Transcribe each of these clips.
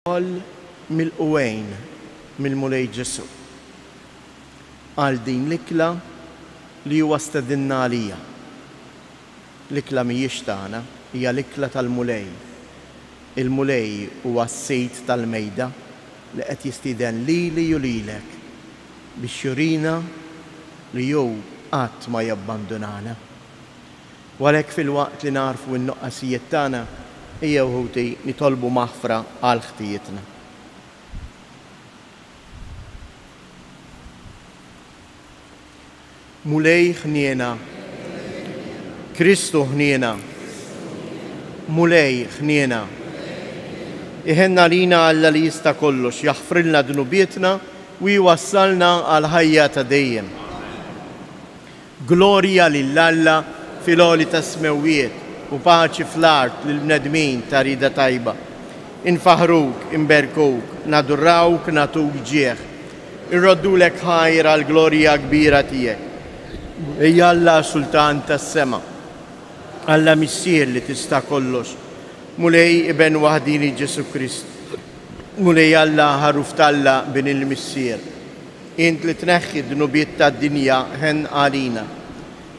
Lkoll milqugħin mill-Mulej Ġesù għal din l-ikla li huwa stedinna għaliha. L-ikla mhijiex tagħna, hija l-ikla tal-Mulej. Il-Mulej huwa s-Sid tal-mejda li qed jistieden lili u lilek biex jurina li hu qatt ma jabbandunana. U għalhekk filwaqt li nagħrfu n-nuqqasijiet tagħna, ejjew ħuti nitolbu maħfra għal ħtijietna. Mulej ħniena. Kristu ħniena. Mulej ħniena. Iħenn għalina Alla li jista' kollox, jaħfrilna dnubietna u jwassalna għall-ħajja ta' dejjem. Glorja lil Alla fil-għoli tas-smewwiet u paċi fl-art lill-bnedmin ta' rieda tajba. Infaħħruk, inberkuk, nadurawk, nagħtuk ġieħ. Irroddulek ħajr għall-glorja kbira tiegħek. Ej Alla Sultan tas-sema, Alla Missier li tista' kollox, Mulej Iben waħdieni Ġesù Kristu, Mulej Alla Ħaruf t'Alla Bin il-Missier. Int li tneħħi d-dnubiet tad-dinja, ħenn għalina.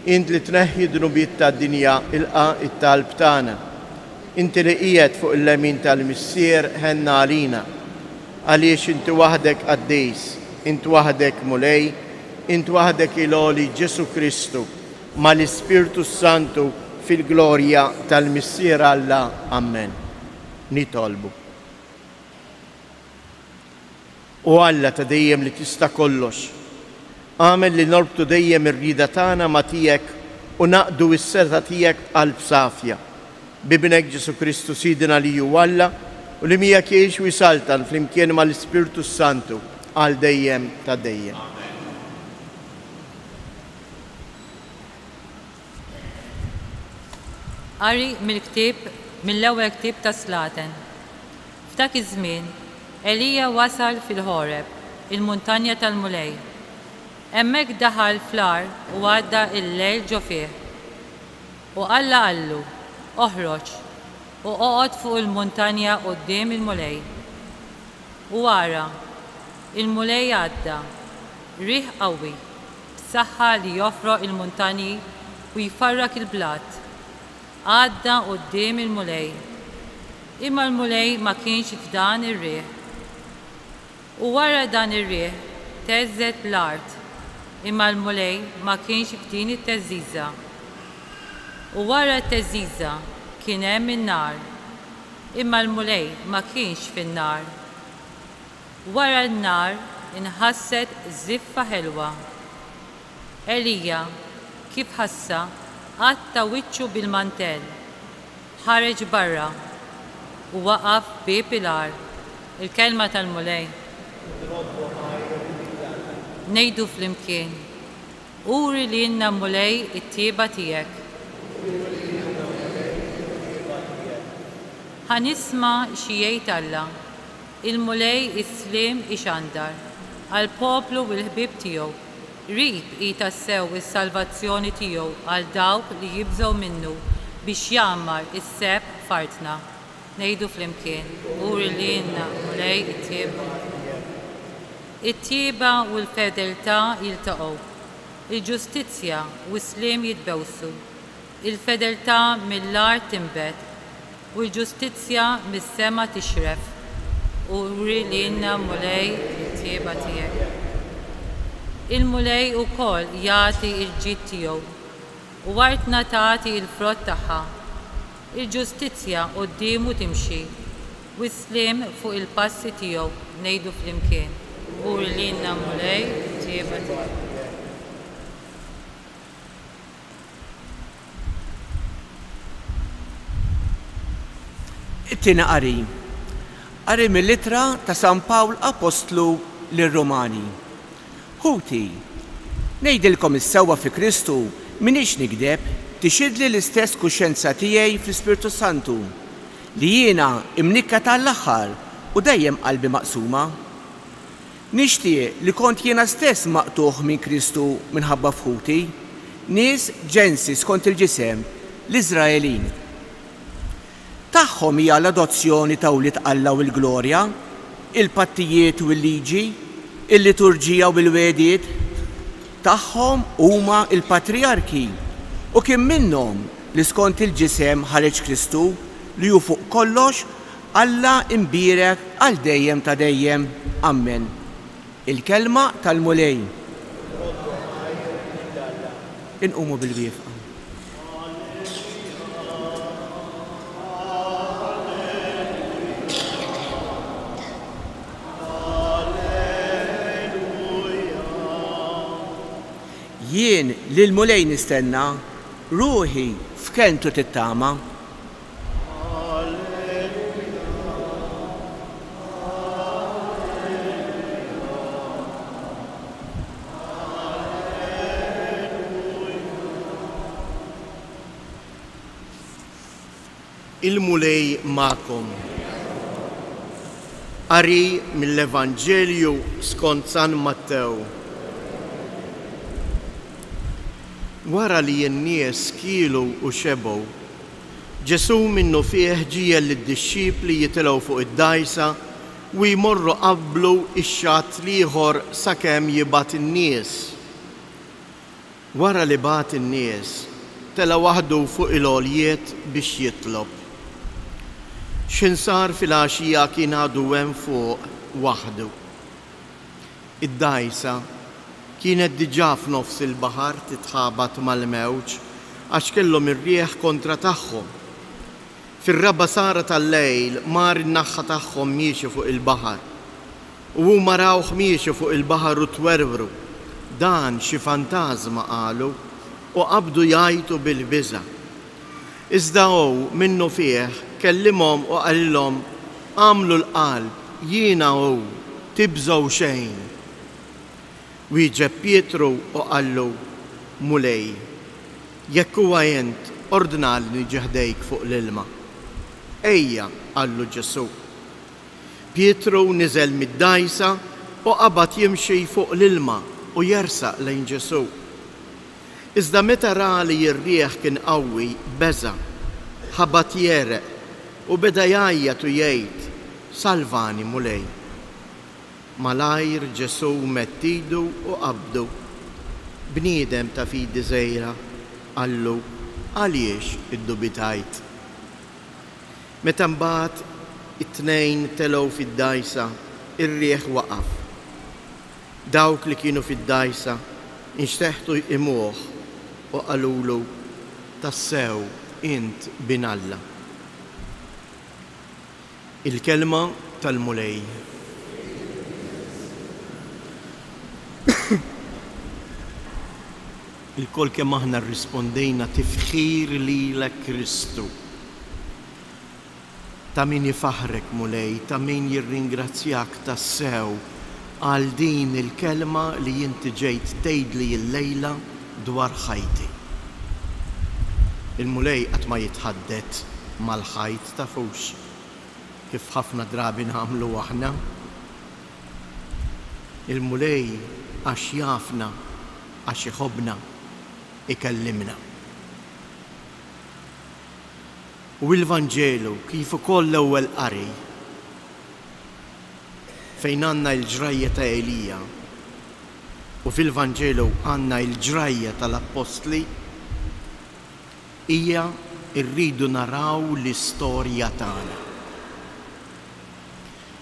Int li tneħħi d-dnubiet tad-dinja, ilqa' t-talb tagħna. Inti li qiegħed fuq il-lemin tal-Missier, ħenn għalina. Għaliex inti waħdek qaddis, int waħdek Mulej, int waħdek il-Għoli Ġesù Kristu, mal-Ispirtu s-Santu fil-glorja tal-Missier Alla. Ammen. Nitolbu. O Alla ta' dejjem li tista' kollox, agħmel li norbtu dejjem ir-rieda tagħna ma' tiegħek u naqdu s-setgħa tiegħek b'qalb safja. B'Ibnek Ġesù Kristu Sidna li hu Alla u li miegħek jgħix u jsaltan flimkien mal-Ispirtu s-Santu għal dejjem ta' dejjem. Qari mill-ktieb mill-ewwel ktieb tas-Slaten. F'dak iż-żmien, Elija wasal fil-Ħoreb, il-muntanja tal-Mulej. Hemmhekk daħal fl-għar u għadda l-lejl ġo fih. U Alla qallu, Oħroġ, u oqgħod fuq il-muntanja quddiem il-Mulej. U ara, il-Mulej għadda, riħ qawwi, b'saħħa li jofroq il-muntanji u jfarrak il-blat, għadda quddiem il-Mulej. Imma l-Mulej ma kienx f'dan ir-riħ. U wara dan ir-riħ theżżet l-art, imma l-Mulej ma kienx f'din it-theżżiża. U wara t-theżżiża kien hemm in-nar, imma l-Mulej ma kienx fin-nar. Wara n-nar inħasset żiffa ħelwa. Elija, kif ħassha, għatta wiċċu bil-mantell, ħareġ barra, u waqaf bieb il-għar. Il-Kelma tal-Mulej. Ngħidu flimkien, Uri lilna Mulej it-tjieba tiegħek. Ħa nisma' xi jgħid Alla. Il-Mulej is-sliem ixandar għall-poplu u l-ħbieb tiegħu. Qrib hi tassew is-salvazzjoni tiegħu għal dawk li jibżgħu minnu biex jgħammar is-sebħ f'artna. Ngħidu flimkien, Uri lilna, Mulej, it-tjieba. It-tjieba u l-fedeltà jiltaqgħu. Il-ġustizzja u s-sliem jitbewsu. Il-fedeltà mill-art tinbet, U l-ġustizzja mis-sema tixref. Uri lilna, Mulej, it-tjieba tiegħek. Il-Mulej ukoll jagħti l-ġid tiegħu, u artna tagħti l-frott tagħha. Il-ġustizzja quddiemu timxi, u s-sliem fuq il-passi tiegħu, ngħidu flimkien, Uri lilna, Mulej, it-tjieba tiegħek. It-tieni qari. Qari mill-ittra ta' San Pawl Appostlu lir-Rumani. Ħuti, ngħidilkom is-sewwa fi Kristu, m'iniex nigdeb, tixhidli l-istess kuxjenza tiegħi fl-Ispirtu Santu, li jiena imnikket għall-aħħar u dejjem qalbi maqsuma. Nixtieq li kont jiena stess maqtugħ minn Kristu minħabba f'ħuti, nies ġensi skont il-ġisem, l-Iżraelin. Tagħhom hija l-adozzjoni ta' wlied Alla u l-glorja, il-pattijiet u l-liġi, il-liturġija u l-wegħdiet. Tagħhom huma l-patrijarki, u kien minnhom li skont il-ġisem ħareġ Kristu, li hu fuq kollox, Alla imbierek għal dejjem ta' dejjem. Ammen. Il-Kelma tal-Mulej. Inqumu bil-wieqfa. Jien lill-Mulej nistenna, ruħi f'kelmtu tittama. Il-Mulej magħkom. Qari mill-Evanġelju skont San Mattew. Wara li n-nies kielu u xebgħu, Ġesù minnufih ġiegħel lid-dixxipli jitilgħu fuq id-dgħajsa u jmorru qablu x-xatt l-ieħor sakemm jibgħat in-nies. Wara li bagħat in-nies, tela' waħdu fuq il-għoljiet biex jitlob. X'ħin sar filgħaxija kien għadu hemm fuq waħdu. Id-dgħajsa kienet diġà f'nofs il-baħar titħabat mal-mewġ għax kellhom ir-riħ kontra tagħhom. Fir-raba' sara tal-lejl mar in-naħa tagħhom miexi fuq il-baħar. U huma rawh miexi fuq il-baħar u twerwru. Dan xi fantażma, qalu, u qabdu jgħajtu bil-biża'. Iżda hu, minnufih, kellimhom u qalilhom, Agħmlu l-qalb, jiena hu, tibżgħu xejn. Wieġeb Pietru u qallu, Mulej, jekk huwa int, ordnali niġi ħdejk fuq l-ilma. Ejja, qallu Ġesù. Pietru niżel mid-dgħajsa u qabad jimxi fuq l-ilma u jersaq lejn Ġesù. Iżda meta ra li r-riħ kien qawwi, beża', ħabat jegħreq, u beda jgħajjat u jgħid, Salvani, Mulej! Malajr Ġesù medd idu u qabdu. Bniedem ta' fidi żgħira, qallu, għaliex iddubitajt? Meta mbagħad it-tnejn telgħu fid-dgħajsa, ir-riħ waqaf. Dawk li kienu fid-dgħajsa nxteħtu jqimuh u qalulu, Tassew int Bin Alla. Il-Kelma tal-Mulej. Ilkoll kemm aħna rrispondejna tifħir lilek Kristu. Ta' min ifaħħrek Mulej, ta' min jirringrazzjak tassew għal din il-kelma li inti ġejt tgħidli llejla dwar ħajti. Il-Mulej qatt ma jitħaddet mal-ħajt tafux kif ħafna drabi nagħmlu aħna. Il-Mulej għax jafna, għax iħobbna, ikellimna. U l-Vanġelu kif ukoll l-ewwel qari fejn għandna l-ġrajja ta' Elija u fil-Vanġelu għandna l-ġrajja tal-Appostli hija rridu naraw l-istorja tagħna.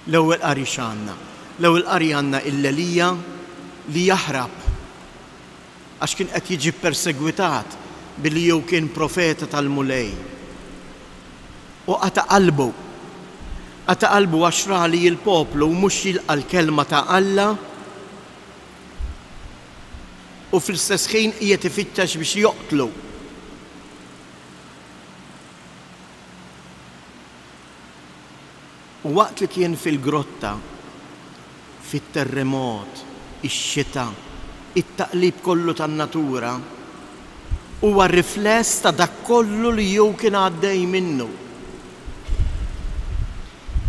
L-ewwel qari x'għandna? L-ewwel qari għandna 'l Elija li jaħrab għax kien qed jiġi ppersegwitat billi hu kien profeta tal-Mulej. U qata' qalbu. Qata' qalbu għax ra li l-poplu mhux jilqa' l-kelma ta' Alla u fl-istess ħin qiegħed ifittex biex joqtlu. U waqt li kien fil-grotta, fit-terremot, ix-xita, it-taqlib kollu tan-natura, huwa rifless ta' dak kollu li hu kien għaddej minnu.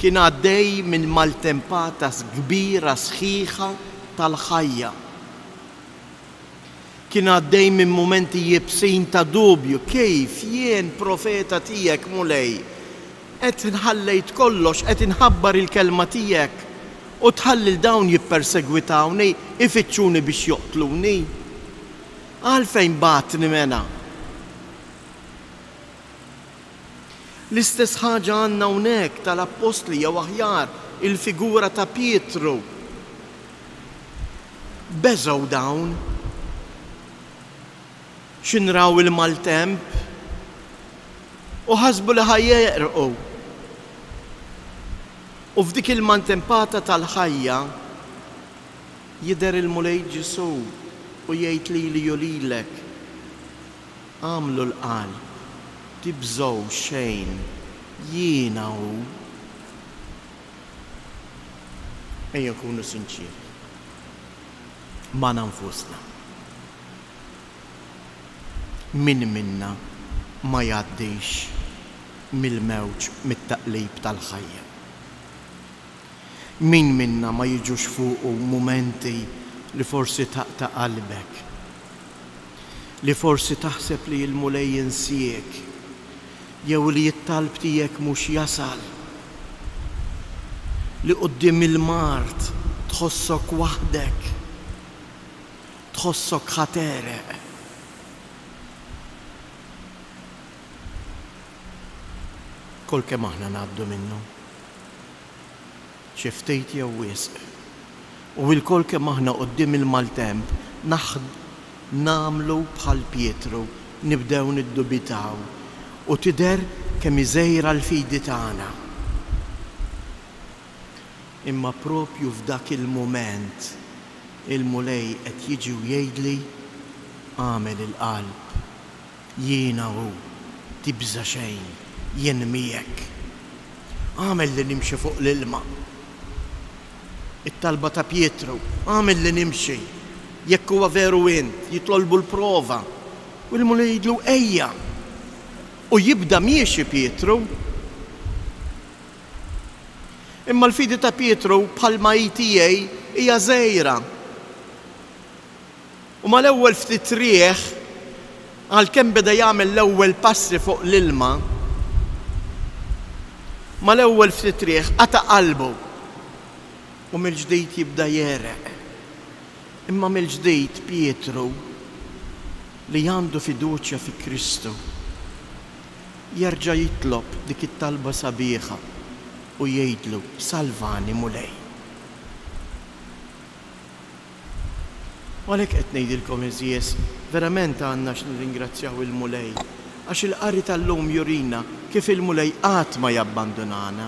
Kien għaddej minn maltempata kbira sħiħa tal-ħajja. Kien għaddej minn mumenti iebsin ta' dubju, kif jien profeta tiegħek, Mulej? Qed ħallejt kollox, qed inħabbar il-kelma tiegħek, u tħalli 'l dawn jippersegwitawni, ifittxuni biex joqtluni? Għalfejn bgħattni mela? L-istess ħaġa għandna hawnhekk tal-appostli jew aħjar il-figura ta' Pietru. Beżgħu dawn. X'in raw il-maltemp u ħasbu li ħa jegħrqu. U f'dik il-maltempata tal-ħajja jidher il-Mulej Ġesù u jgħid lili u lilek, Agħmlu l-qalb, tibżgħu xejn, jiena hu. Ejja nkunu sinċieri magħna nfusna. Min minna ma jgħaddix mill-mewġ mit-taqlib tal-ħajja? Min minna ma jiġux fuqu mumenti li forsi taqta' qalbek? Li forsi taħseb li l-Mulej insiek jew li t-talb tiegħek mhux jasal? Li quddiem il-mard tħossok waħdek? Tħossok ħa tegħreq? Lkoll kemm aħna ngħaddu minnu. Xi ftit jew wisq. U ilkoll kemm aħna quddiem il-maltemp nagħmlu bħal Pietru, nibdew niddubitaw u tidher kemm hi żgħira l-fidi tagħna. Imma proprju f'dak il-mument il-Mulej qed jiġi u jgħidli, Agħmel il-qalb. Jiena hu, tibża' xejn, jien miegħek. Agħmel li nimxi fuq l-ilma. It-talba ta' Pietru, agħmel li nimxi, jekk huwa veru int, jitlolbu l-prova. U l-Mulej jgħidlu, ejja! U jibda miexi Pietru. Imma l-fidi ta' Pietru, bħalma hi tiegħi, hija żgħira. U mal-ewwel ftit riħ, għalkemm beda jagħmel l-ewwel passi fuq l-ilma, mal-ewwel ftit riħ qata' qalbu u mill-ġdid jibda jegħreq. Imma mill-ġdid Pietru, li għandu fiduċja fi Kristu, jerġa' jitlob dik it-talba sabiħa u jgħidlu, Salvani, Mulej. U għalhekk qed ngħidilkom għeżież, verament għandna x'nirringrazzjaw il-Mulej, għax il-qari tal-lum jurina kif il-Mulej qatt ma jabbandunana,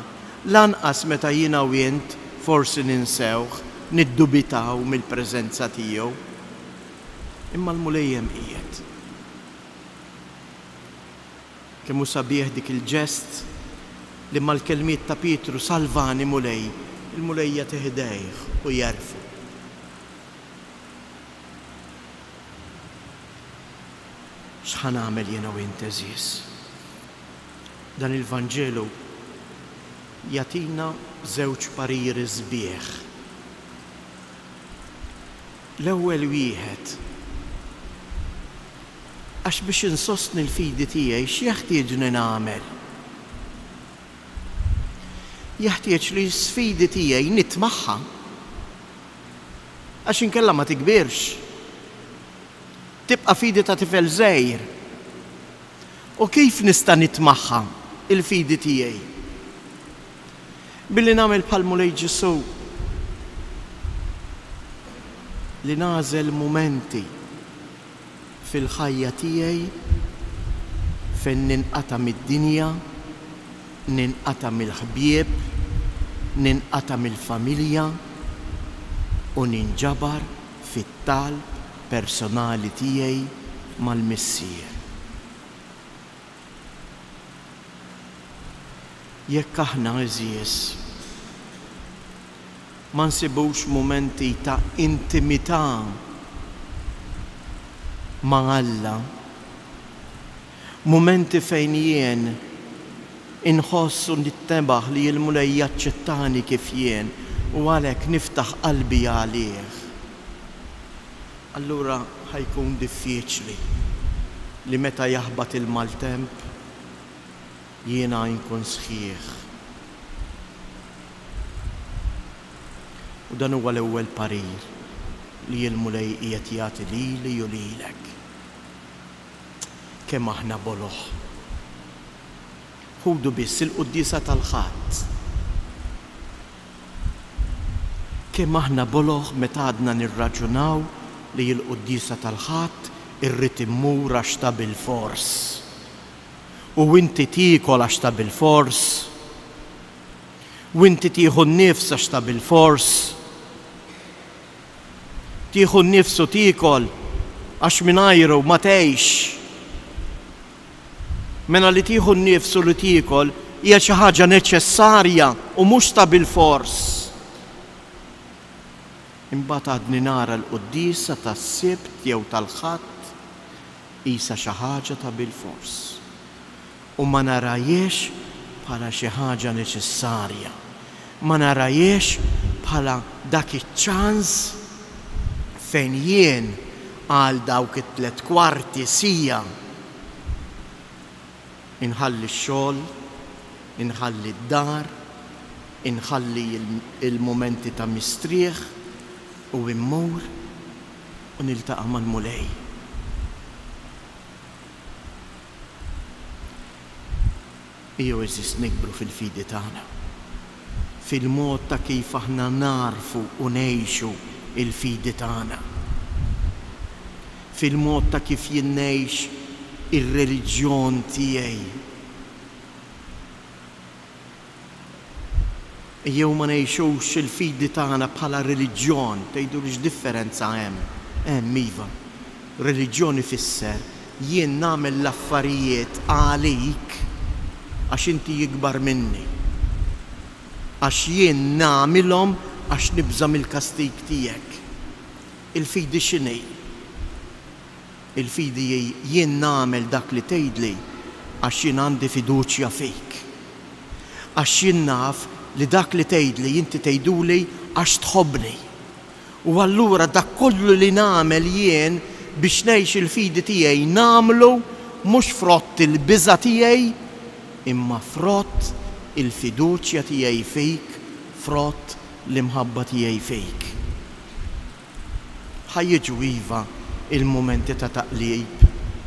lanqas meta jiena u int forsi ninsewh, niddubitaw mill-preżenza tiegħu. Imma l-Mulej hemm qiegħed. Kemm hu sabiħ dik il-ġest li mal-kelmiet ta' Pietru, Salvani, Mulej, il-Mulej jagħtih idejh u jerfgħu. X'ħa nagħmel jiena u int għeżież? Dan il-Vanġelu jagħtina żewġ pariri sbieħ. L-ewwel wieħed, Għax biex insostni l-fidi tiegħi x'jeħtieġni nagħmel? Jeħtieġ li s-sfidi tiegħi nitmagħha. Għax inkella ma tikbirx. Tibqa' fidi ta' tifel żgħir. U kif nista' nitmagħha l-fidi tiegħi? Billi nagħmel bħall-Mulej Ġesù, li nagħżel mumenti fil-ħajja tiegħi fejn ninqata' mid-dinja, ninqata' mill-ħbieb, ninqata' mill-familja u ninġabar fit-talb personali tiegħi mal-Missier. Jekk aħna, għeżież, ma nsibux mumenti ta' intimità ma' Alla, mumenti fejn jien inħoss u nittebaħ li l-Mulej jaċċettani kif jien u għalhekk niftaħ qalbi għalih, allura ħa jkun diffiċli li meta jaħbat il-maltemp. Jiena inkun sħiħ. U dan huwa l-ewwel parir li l-Mulej qiegħed jagħti lili u lilek. Kemm aħna boloh. Ħudu biss il-quddiesa tal-Ħadd. Kemm aħna boloh meta għadna nirraġunaw li l-quddiesa tal-Ħadd irrid immur għax ta' bilfors. U inti tiekol għax ta' bilfors. U inti tieħu n-nifs għax ta' bilfors. Tieħu n-nifs u tiekol għax mingħajru ma tgħix. Mela li tieħu n-nifs u li tiekol hija xi ħaġa neċessarja u mhux ta' bilfors. Imbagħad għadni nara l-quddiesa tas-Sibt jew tal-Ħadd qisha xi ħaġa ta' bilfors. U ma narahiex bħala xi ħaġa neċessarja. Ma narahiex bħala dak iċ-ċans fejn jien għal dawk it-tlett kwarti siegħa inħalli x-xogħol, inħalli d-dar, inħalli l-mumenti ta' mistrieħ u immur u niltaqa' mal-Mulej. Ejjew għeżież nikbru fil-fidi tagħna, fil-mod ta' kif aħna nagħrfu u ngħixu l-fidi tagħna, fil-mod ta' kif jien ngħix ir-reliġjon tiegħi. Ejjew ma ngħixux il-fidi tagħna bħala reliġjon, tgħiduli x'differenza hemm? Hemm iva. Reliġjon ifisser jien nagħmel l-affarijiet għalik għax inti ikbar minni. Għax jien nagħmilhom għax nibża' mill-kastig tiegħek. Il-fidi x'inhi? Il-fidi hi jien nagħmel dak li tgħidli għax jien għandi fiduċja fik. Għax jien naf li dak li tgħidli inti tgħiduli għax tħobbni. U allura dak kollu li nagħmel jien biex ngħix il-fidi tiegħi nagħmlu mhux frott il-biża' tiegħi imma frott il-fiduċja tiegħi fik, frott l-imħabba tiegħi fik. Ħa jiġu, iva, il-mumenti ta' taqlib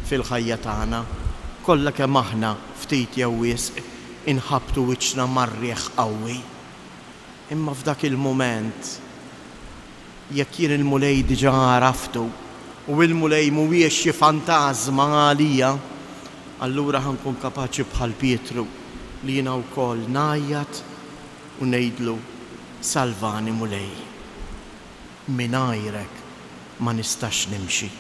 fil-ħajja tagħna. Kollha kemm aħna, ftit jew wisq, inħabbtu wiċċna mar-riħ qawwi. Imma f'dak il-mument, jekk jien il-Mulej diġà għaraftu, u l-Mulej mhuwiex xi fantażma għalija, allura ħa nkun kapaċi bħal Pietru li jiena wkoll ngħajjat u ngħidlu, Salvani Mulej. Mingħajrek ma nistax nimxi.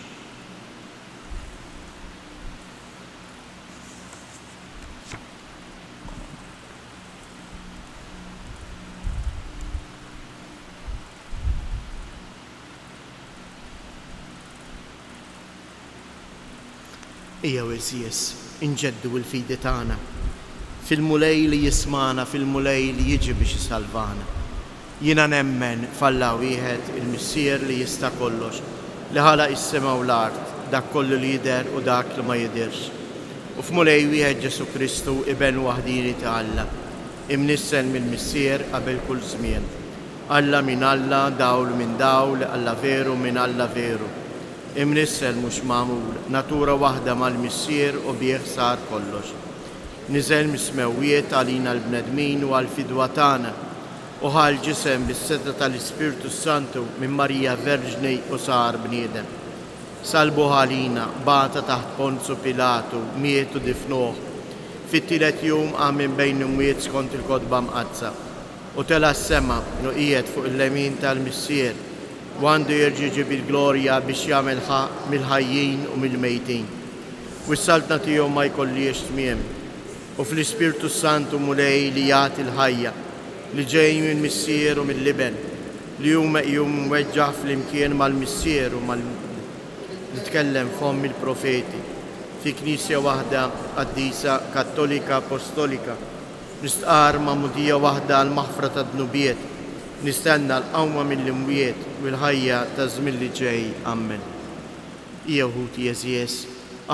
Ejjew għeżież, inġeddu l-fidi tagħna fil-Mulej li jismagħna, fil-Mulej li jiġi biex isalvana. Jiena nemmen f'Alla wieħed, il-Missier li jista' kollox, li ħalaq is-sema u l-art, dak kollu li jidher u dak li ma jidhirx. U f'Mulej wieħed Ġesù Kristu, Iben waħdieni ta' Alla, imnissel mill-Missier qabel kull żmien. Alla minn Alla, dawl minn dawl, Alla veru minn Alla veru. Imnissel mhux magħmul, natura waħda mal-Missier u bih sar kollox. Niżel mis-smewwiet għalina l-bnedmin u għall-fidwa tagħna, u ħa l-ġisem bis-setgħa tal-Ispirtu s-Santu minn Marija Verġni u sar bniedem. Sallbuh għalina, bata taħt Ponzu Pilatu, miet u difnuh. Fit-tielet jum qam minn bejn l-imwiet skont il-Kotba Mqaddsa. U tela' s-sema, u qiegħed fuq il-lemin tal-Missier, u għandu jerġa' jiġi bil-glorja biex jagħmel ħaqq mill-ħajjin u mill-mejtin. U s-saltna tiegħu ma jkollhiex tmiem. U fl-Ispirtu s-Santu Mulej li jagħti l-ħajja, li ġej mill-Missier u mill-Iben, li hu meqjum u mweġġaħ flimkien mal-Missier u mal li tkellem fomm il-profeti, fi Knisja waħda, qaddisa, kattolika, apostolika, Nistqarr magħmudija waħda għall-maħfra tad-dnubiet, nistenna l-qawma mill-imwiet u l-ħajja taż-żmien li ġej. Ammen. Ejjew ħuti għeżież,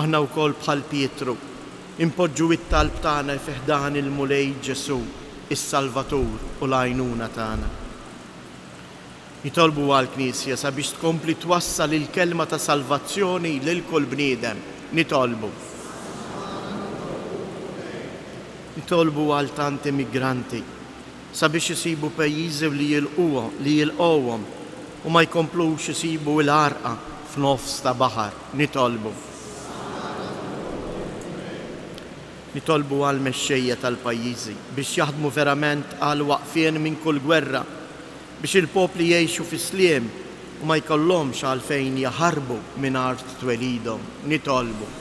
aħna wkoll bħal Pietru. Inpoġġu it-talb tagħna fi ħdan il-Mulej Ġesù, is-Salvatur u l-għajnuna tagħna. Nitolbu għall-Knisja sabiex tkompli twassal il-kelma ta' salvazzjoni lil kull bniedem. Nitolbu. Nitolbu għal tant immigranti sabiex isibu pajjiżi li li jilqgħuhom u ma jkomplux isibu l-għarqa f'nofs ta' baħar. Nitolbu. Nitolbu għall-mexxejja tal-pajjiżi biex jaħdmu verament għal waqfien minn kull gwerra, biex il-popli jgħixu fi sliem u ma jkollhomx għalfejn jaħarbu minn art twelidhom. Nitolbu.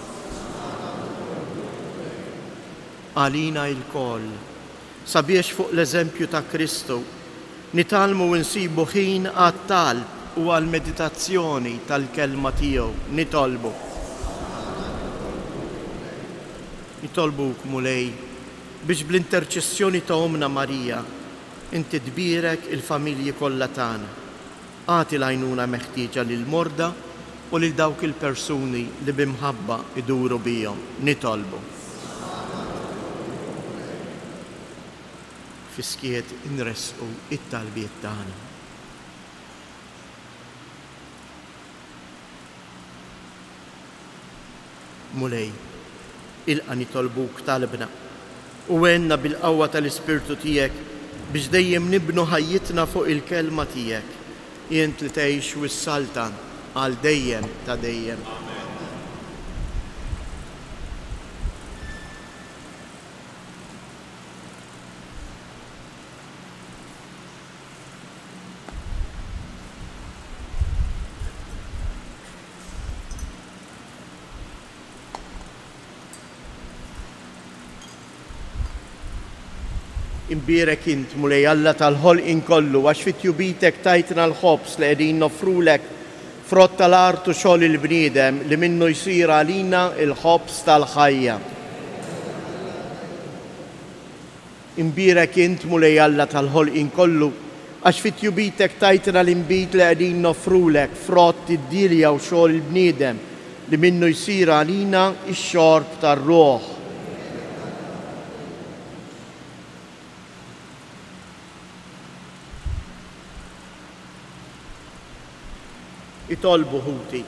Għalina ilkoll, sabiex fuq l-eżempju ta' Kristu, nitgħallmu u nsibu ħin għat-talb u għall-meditazzjoni tal-Kelma tiegħu. Nitolbu. Nitolbuk, Mulej, biex bl-interċessjoni ta' Ommna Marija, inti tbierek il-familji kollha tagħna. Agħti l-għajnuna meħtieġa lill-morda u lil dawk il-persuni li bi mħabba jduru bihom. Nitolbu. Fis-skiet inressqu t-talbiet tagħna. Mulej, ilqa' nitolbuk talbna u għenna bil-qawwa tal-Ispirtu tiegħek biex dejjem nibnu ħajjitna fuq il-Kelma tiegħek, int li tgħix u ssaltan għal dejjem ta' dejjem. Imbierek int, Mulej Alla tal-ħolqien kollu, għax fi tjubitek tajtna l-ħobż li qegħdin noffrulek, frott tal-art u xogħol il-bniedem li minnu jsir għalina l-ħobż tal-ħajja. Imbierek int, Mulej Alla tal-ħolqien kollu, għax fi tjubitek tajtna l-inbid li qegħdin noffrulek, frott id-dielja u xogħol il-bniedem, li minnu jsir għalina x-xorb tar-ruħ. Itolbu, ħuti,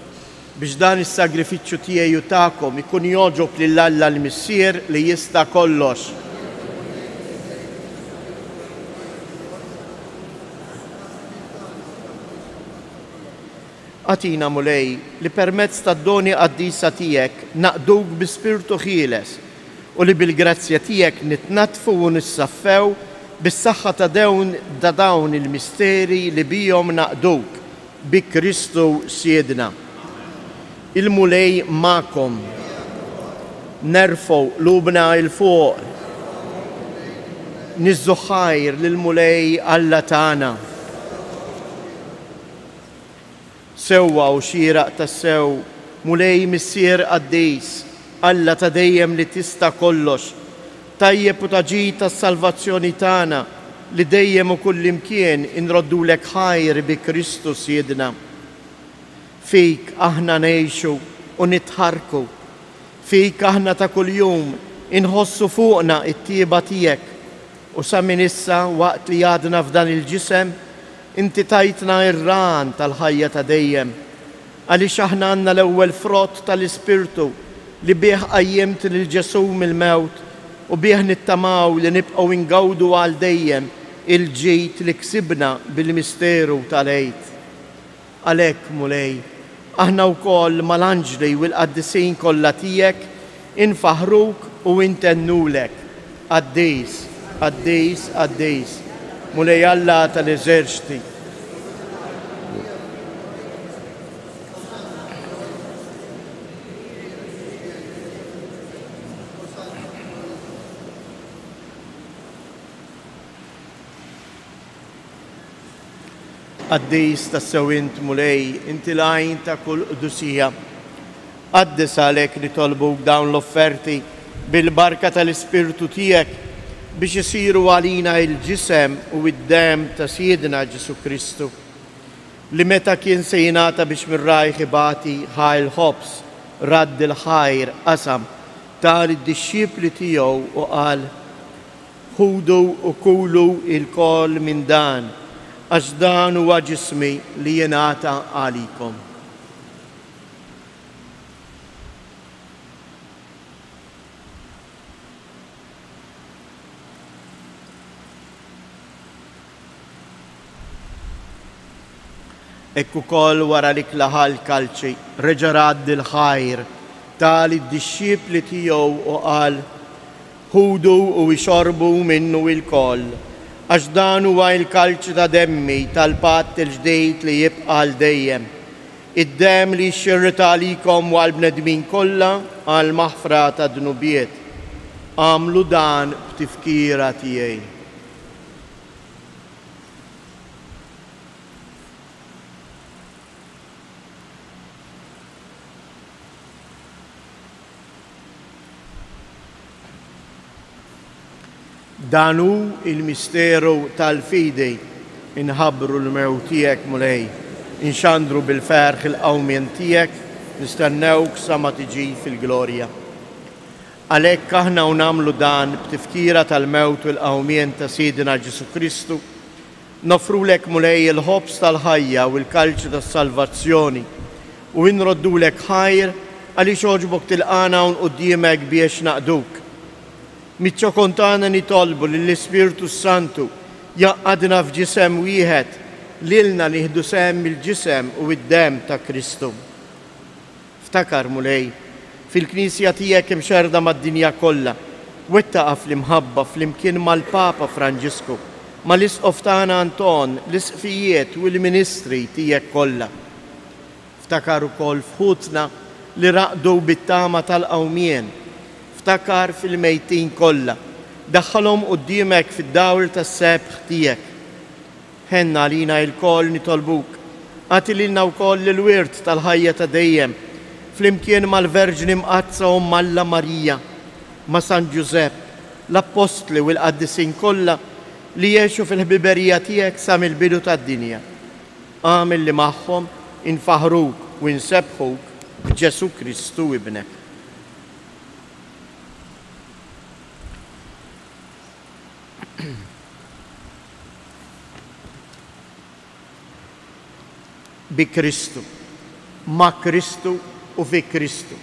biex dan is-sagrifiċċju tiegħi u tagħkom ikun jogħġob lil Alla l-Missier li jista' kollox. Agħtina, Mulej, li permezz tad-doni qaddisa tiegħek naqduk bi spirtu ħieles u li bil-grazzja tiegħek nitnaddfu u nissaffew bis-saħħa ta' dewn ta' dawn il-misteri li bihom naqduk, bi Kristu Sidna. Il-Mulej magħkom. Nerfgħu qlubna 'l fuq. Niżżu ħajr lill-Mulej Alla tagħna. Sewwa u xieraq tassew, Mulej Missier qaddis, Alla ta' dejjem li tista' kollox, tajjeb u ta' ġid għas-salvazzjoni tagħna, li dejjem u kullimkien inroddulek ħajr bi Kristu Sidna. Fik aħna ngħixu u nitħarrku. Fik aħna ta' kuljum inħossu fuqna t-tjieba tiegħek, u sa minn issa waqt li għadna f'dan il-ġisem, Inti tajtna r-ragħan tal-ħajja ta' dejjem, għaliex aħna għandna l-ewwel frott tal-Ispirtu li bih qajjimt lil Ġesù mill-mewt u bih nittamaw li nibqgħu ngawdu għal dejjem il-ġid li ksibna bil-misteru tal-Għid. Għalhekk, Mulej, aħna wkoll mal-anġli u l-qaddisin kollha tiegħek infaħħruk u intennulek, Qaddis, qaddis, qaddis, Mulej Alla tal-eżerċti. Qaddis tassew int, Mulej, inti l-għajn ta' kull qdusija. Qaddes għalhekk nitolbuk dawn l-offerti bil-barka tal-Ispirtu tiegħek biex isiru għalina il-ġisem u d-demm ta' Sidna Ġesù Kristu, li meta kien se jingħata biex minn rajh ibati ħa l-ħobż, radd il-ħajr, qasam. ta lid-dixxipli tiegħu u qal, Ħudu u kulu ilkoll minn dan, għax dan huwa ġismi li jingħata għalikom. Hekk ukoll wara l-ikla ħa l-kalċi, reġa' radd il-ħajr, ta lid-dixxipli tiegħu u qal, Ħudu u ixorbu minnu ilkoll, għax dan huwa l-kalċi ta' demmi tal-patt il-ġdid li jibqa' għal dejjem, id-demm li jxirrid għalikom u għall-bnedmin kollha għall-maħfra tad-dnubiet. Agħmlu dan b'tifkira tiegħi. Dan hu l-misteru tal-fidi, inħabbru l-mewt tiegħek, Mulej, inxandru bil-ferħ il-qawmien tiegħek, nistennewk sa ma tiġi fil-glorja. Għalhekk aħna u nagħmlu dan b'tifkira tal-mewt u l-qawmien ta' Sidna Ġesù Kristu, noffrulek Mulej il-ħobż tal-ħajja u l-kalċi tas-salvazzjoni, u inroddulek ħajr għaliex għoġbok tilqagħna hawn quddiemek biex naqduk. Miċ-ċokon tagħna nitolbu lill-Ispirtu s-Santu jgħaqqadna f'ġisem wieħed, lilna nieħdu sehem mill-ġisem u d-demm ta' Kristu. Ftakar, Mulej, fil-Knisja tiegħek imxerrda mad-dinja kollha, wettaqha fl-imħabba flimkien mal-Papa Franġisku, mal-Isqof tagħna Anton, l-Isqfijiet u l-ministri tiegħek kollha. Ftakar ukoll f'ħutna li raqdu bit-tama tal-qawmien. Ftakar fil-mejtin kollha. Daħħalhom quddiemek fid-dawl tas-sebħ tiegħek. Ħenn għalina ilkoll nitolbuk. Agħti lilna wkoll il-wirt tal-ħajja ta' dejjem, flimkien mal-Verġni Mqaddsa Omm Alla Marija, ma' San Ġużepp, l-Appostli u l-qaddisin kollha li għexu fil-ħbiberija tiegħek sa mill-bidu tad-dinja. Agħmel li magħhom infaħħruk u nsebbħuk b'Ġesù Kristu Ibnek. Bi Kristu, ma' Kristu u fi Kristu,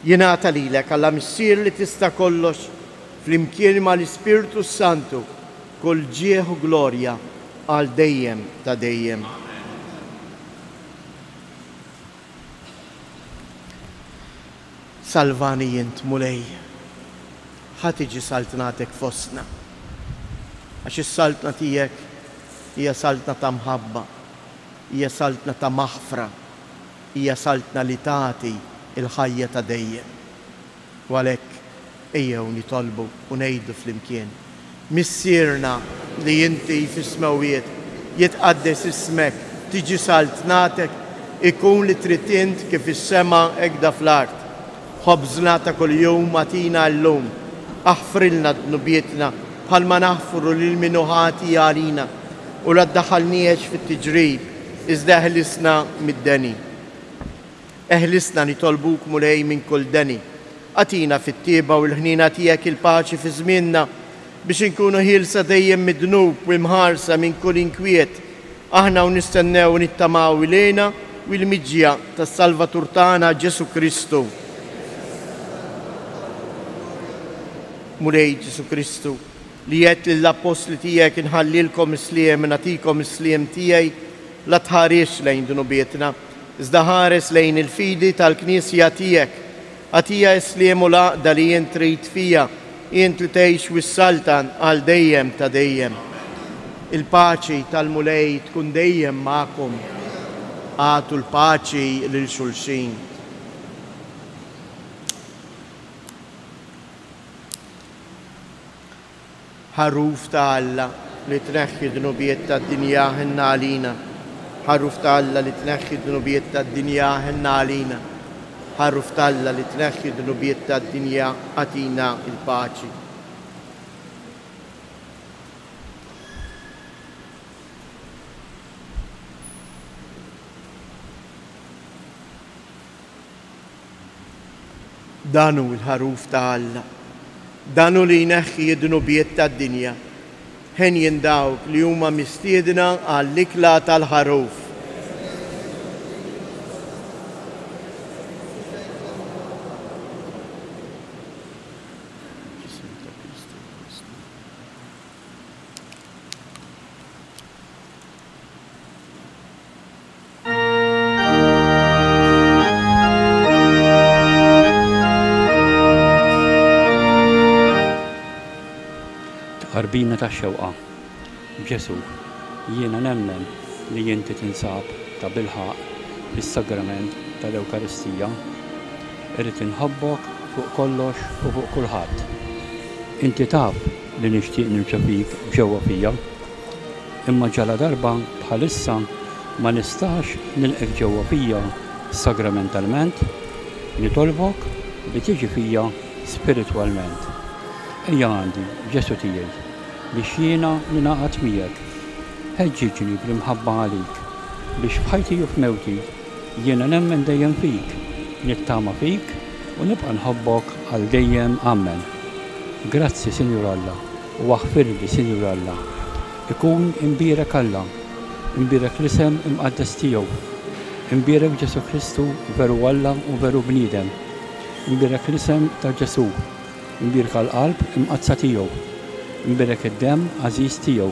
jingħata lilek, Alla Missier li tista' kollox, flimkien mal-Ispirtu s-Santu, kull ġieħ u glorja għal dejjem ta' dejjem. Salvani int, Mulej. Ħa tiġi saltnatek fostna. Għax is-saltna tiegħek hija saltna ta' mħabba, hija saltna ta' maħfra, hija saltna li tagħti l-ħajja ta' dejjem. U għalhekk ejjew nitolbu u ngħidu flimkien, Missierna li inti fis-smewwiet, jitqaddes ismek, tiġi saltnatek, ikun li trid int kif fis-sema hekda fl-art. Ħobżna ta' kuljum agħtina llum. Aħfrilna dnubietna bħalma naħfru lil min hu ħati għalina, u la ddaħħalniex fit-tiġrib, iżda eħlisna mid-deni. Eħlisna nitolbuk Mulej minn kull deni. Agħtina fit-tjieba u l-ħniena tiegħek il-paċi fi żmienna, biex inkunu ħielsa dejjem mid-dnub u imħarsa minn kull inkwiet, aħna u nistennew u nittamaw il-hena u l-miġja tas-Salvatur tagħna Ġesù Kristu. Mulej Ġesù Kristu, li għedt lill-appostli tiegħek inħallilkom is-sliem, nagħtikom is-sliem tiegħi, la tħarisx lejn dnubietna, Iżda ħares lejn il-fidi tal-Knisja tiegħek. Agħtiha s-sliem u l-għaqda li int trid fiha, int li tgħix u ssaltan għal dejjem ta' dejjem. Il-paċi tal-Mulej tkun dejjem magħkom. Agħtu l-paċi lil xulxin. Ħaruf ta' Alla li tneħħi d-dnubiet tad-dinja ħenna għalina. Ħaruf ta' Alla li tneħħi d-dnubiet tad-dinja ħenna għalina. Ħaruf ta' Alla li tneħħi d-dnubiet tad-dinja agħtina l-paċi. Dan hu l-Ħaruf ta' Alla. Dan hu li jneħħi d-dnubiet tad-dinja. Henjin dawk li huma mistiedna għall-ikla tal-Ħaruf. Tqarbina tax-xewqa. Ġesù, jiena nemmen li inti tinsab tabilħaqq fis-Sagrament tal-Ewkaristija. Irrid inħobbok fuq kollox u fuq kulħadd. Inti taf li nixtieq nirċevik ġewwa fija. Imma ġaladarba bħalissa ma nistax nilqgħek ġewwa fija sagramentalment, nitolbok li tiġi fija spiritwalment. Ejja għandi, Ġesù tiegħi, biex jiena ningħaqad miegħek. Ħeġġiġni bl-imħabba għalik, biex f'ħajti u f'mewti jiena nemmen dejjem fik, nittama fik u nibqa' nħobbok għal dejjem. Ammen. Grazzi, Sinjur Alla. U aħfirli, Sinjur Alla. Ikun imbierek Alla, imbierek l-isem imqaddes tiegħu. Imbierek Ġesù Kristu, veru Alla u veru bniedem. Imbierek l-isem ta' Ġesù, imbierka l-qalb imqaddsa tiegħu. Imbierek id-demm għażiż tiegħu.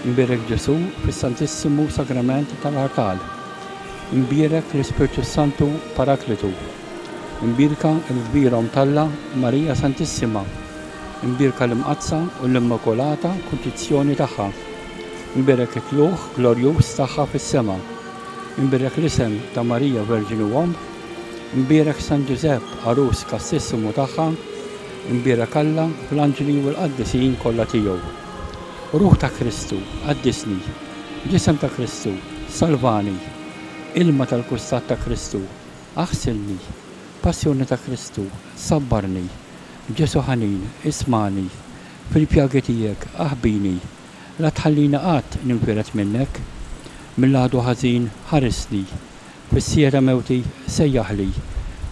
Imbierek Ġesù fis-Santissimu Sagrament tal-Artal. Imbierek l-Ispirtu s-Santu Paraklitu. Imbierka l-Kbira Omm t'Alla, Marija Santissima. Imbierka l-Imqaddsa u l-Immakulata Kunċizzjoni tagħha. Imbierek it-Tlugħ glorjuż tagħha fis-sema. Imbierek l-isem ta' Marija Verġni u Omm. Imbierek San Ġużepp Għarus Kastissimu tagħha. Imbierek Alla bl-anġli u l-qaddisin kollha tiegħu. Ruħ ta' Kristu, qaddisni. Ġisem ta' Kristu, salvani. Ilma tal-kustat ta' Kristu, aħsilni. Passjoni ta' Kristu, sabbarni. Ġesù ħanin, ismagħni, Fil-pjagi tiegħek aħbini, La tħallini qatt ninfired minnek. Mill-għadu ħażin ħarisni, Fis-siegħa ta' mewti sejjaħli,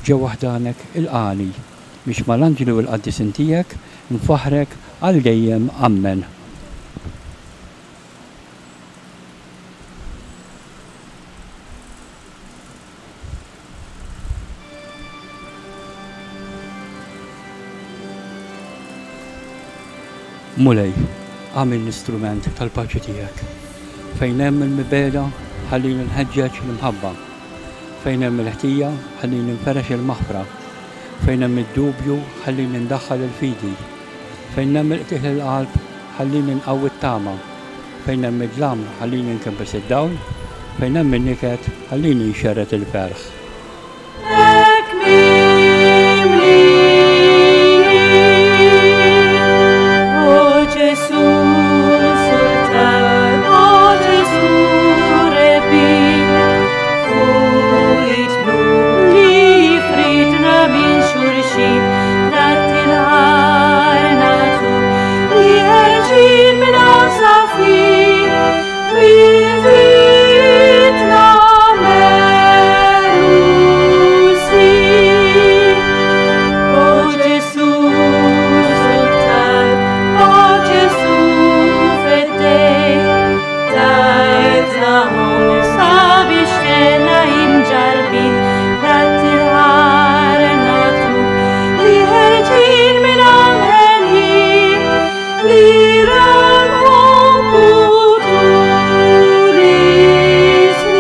Ġewwa ħdanek ilqagħni, Biex mal-anġli u l-qaddisin tiegħek Nfaħħrek għal dejjem. Ammen. Mulej, agħmilni strument tal-paċi tiegħek. Fejn hemm il-mibegħda, ħallini nħeġġeġ l-imħabba. Fejn hemm il-ħtija, ħallini nferrex il-maħfra. Fejn hemm id-dubju, ħallini ndaħħal il-fidi. Fejn hemm il-qtigħ il-qalb, ħallini nqawwi t-tama. Fejn hemm id-dlam, ħallini nkebbes id-dawl, fejn hemm in-niket, ħallini nxerred il-ferħ. Hekk mimlini, O Ġesù Sultan, O Ġesù Rebbieħ, fuq id-dnub li jifridna minn xulxin, radd il-ħar nagħtuk li ħerġin minn hawn safin, Biditna merusin. O Ġesù Sultan, o Ġesù Feddej, tajtna għomor sabiex tgħinna imġarrbin, radd il-ħar nagħtuk li ħerġin minn hawn henjin, li nħobbu tul is-snin.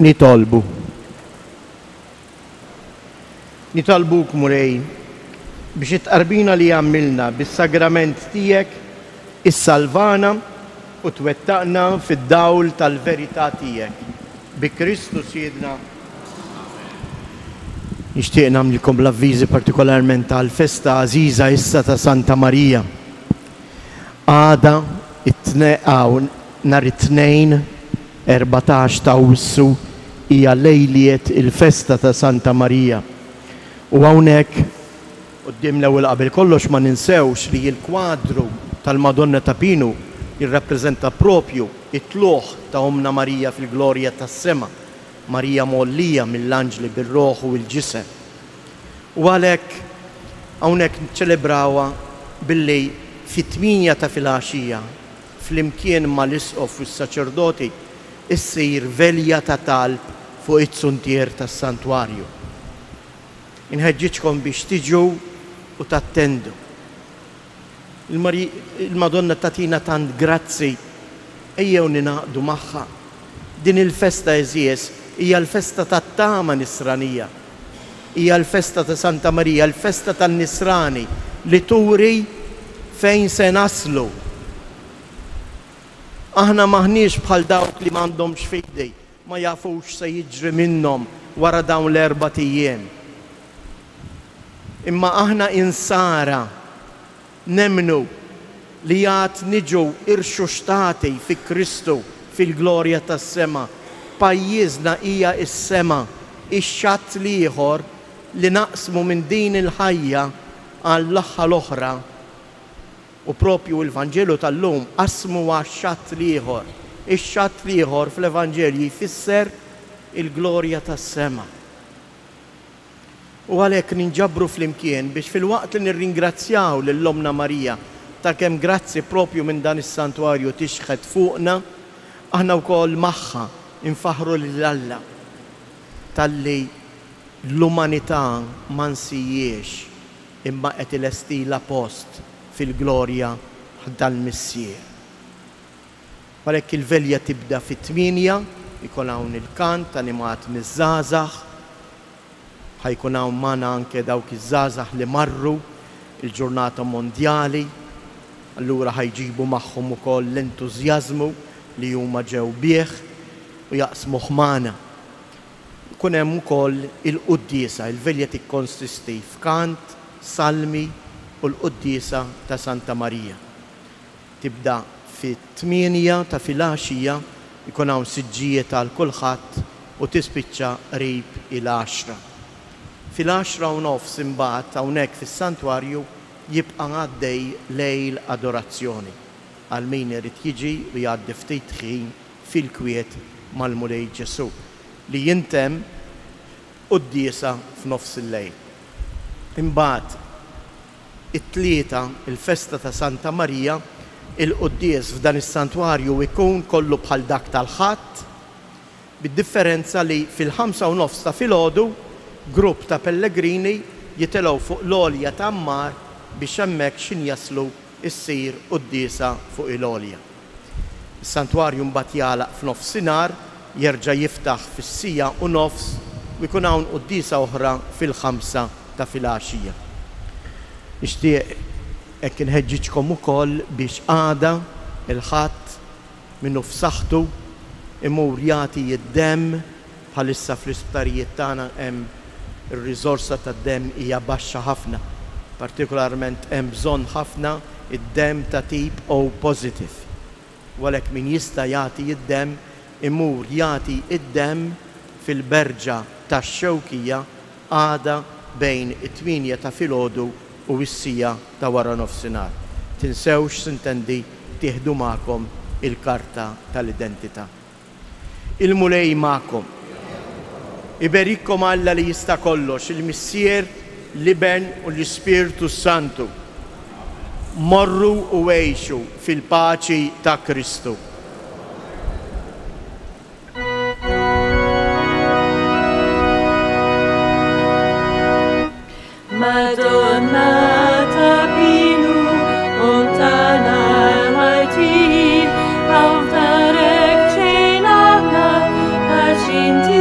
Nitolbu. Nitolbuk, Mulej, biex it-tqarbina li għamilna bis-sagrament tiegħek issalvana u twettaqna fid-dawl tal-verità tiegħek. Bi Kristu Sidna. Nixtieq nagħmlilkom l-avviżi partikolarment tal-festa għażiża issa ta' Santa Marija. Għada nhar it-Tnejn 14 ta' Awwissu hija lejliet il-festa ta' Santa Marija. U hawnhekk quddiem l-ewwel qabel kollox ma ninsewx li l-kwadru tal-Madonna ta' Pinu jirrappreżenta propju t-tlugħ ta' Ommna Marija fil-glorja tas-sema, Marija mgħollija mill-anġli bir-roħ u l-ġisem. U għalhekk hawnhekk niċċelebrawha billi fit-tmienja ta' filgħaxija, flimkien mal-Isqof u s-saċerdoti, issir velja ta' talb fuq iz-zuntier tas-Santwarju. Inħeġġiġkom biex tiġu u tattendu. Il-Madonna tagħtina tant grazzi, ejjew ningħaqdu magħha. Din il-festa għeżież hija l-festa tat-tama nisranija. Hija l-festa ta' Santa Marija, il-festa tan-nisrani li turi fejn se naslu. Aħna m'aħniex bħal dawk li m'għandhomx fidi, ma jafux x'se jiġri minnhom wara dawn l-erbat ijiem. Imma aħna insara nemmnu li għad niġu irxuxtati fi Kristu fil-glorja tas-sema. Pajjiżna hija s-sema, ix-xatt l-ieħor li naqsmu minn din il-ħajja għall-aħħa l-oħra. U propju il-Vanġelu tal-lum qasmu għax-xatt l-ieħor. Ix-xatt l-ieħor fl-Evanġelju jfisser il-glorja tas-sema. U għalhekk ninġabru flimkien biex filwaqt li nirringrazzjaw lil Ommna Marija ta' kemm grazzi propju minn dan is-santwarju tixħet fuqna, aħna wkoll magħha nfaħħru lil Alla talli l-umanità ma nsijiex imma qed ilestilha post fil-glorja ħda l-Missier. Għalhekk il-velja tibda fit-tmienja, ikun hawn il-kant animat miż-żgħażagħ. Ħa jkun hawn magħna anke dawk iż-żgħażagħ li marru l-ġurnata mondjali, allura ħa jġibu magħhom ukoll l-entużjażmu li huma ġew bih u jaqsmuh magħna. Ikun hemm ukoll il-quddiesa, il-velja tikkonsisti f'kant, salmi u l-quddiesa ta' Santa Marija. Tibda fit-tmienja ta' filgħaxija, ikun hawn siġġijiet għal kulħadd u tispiċċa qrib il-għaxra. Fil-għaxra u nofs imbagħad hawnhekk fis-santwarju jibqa' għaddej lejl adorazzjoni għal min irid jiġi u jgħaddi ftit ħin fil-kwiet mal-Mulej Ġesù, li jintemm b'quddiesa f'nofs il-lejl. Imbagħad It-Tlieta, il-festa ta' Santa Marija, il-quddies f'dan is-santwarju jkun kollu bħal dak tal-Ħadd, bid-differenza li fil-ħamsa u nofs ta' filgħodu grupp ta' pellegrini jitilgħu fuq l-għolja ta' Għammar biex hemmhekk x'in jaslu ssir quddiesa fuq il-għolja. Is-santwarju mbagħad jagħlaq f'nofsinhar, jerġa' jiftaħ fis-siegħa u nofs u jkun hawn quddiesa oħra fil-ħamsa ta' filgħaxija. Nixtieq hekk inħeġġiġkom ukoll biex għada, il-Ħadd, min hu f'saħħtu, imur jagħti d-demm, bħalissa fl-isptarijiet tagħna hemm ir-riżorsa tad-demm hija baxxa ħafna, partikolarment hemm bżonn ħafna d-demm ta' tip O positive. U għalhekk min jista' jagħti d-demm imur jagħti d-demm fil-Berġa tax-Xewkija għada bejn it-tmienja ta' filgħodu u s-siegħa ta' waranofsinhar. Tinsewx, sintendi, tieħdu magħkom il-karta tal-identità. Il-Mulej magħkom. Iberikkom Alla li jista' kollox, il-Missier, l-Iben u l-Ispirtu s-Santu. Morru u għixu fil-paċi ta' Kristu. Madonna ta' Pinu, Omm tagħna l-Maltin, hawn f'darek ġejna aħna għax inti.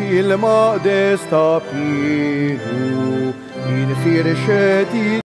Fil-maqdes ta' Pinu infirxet.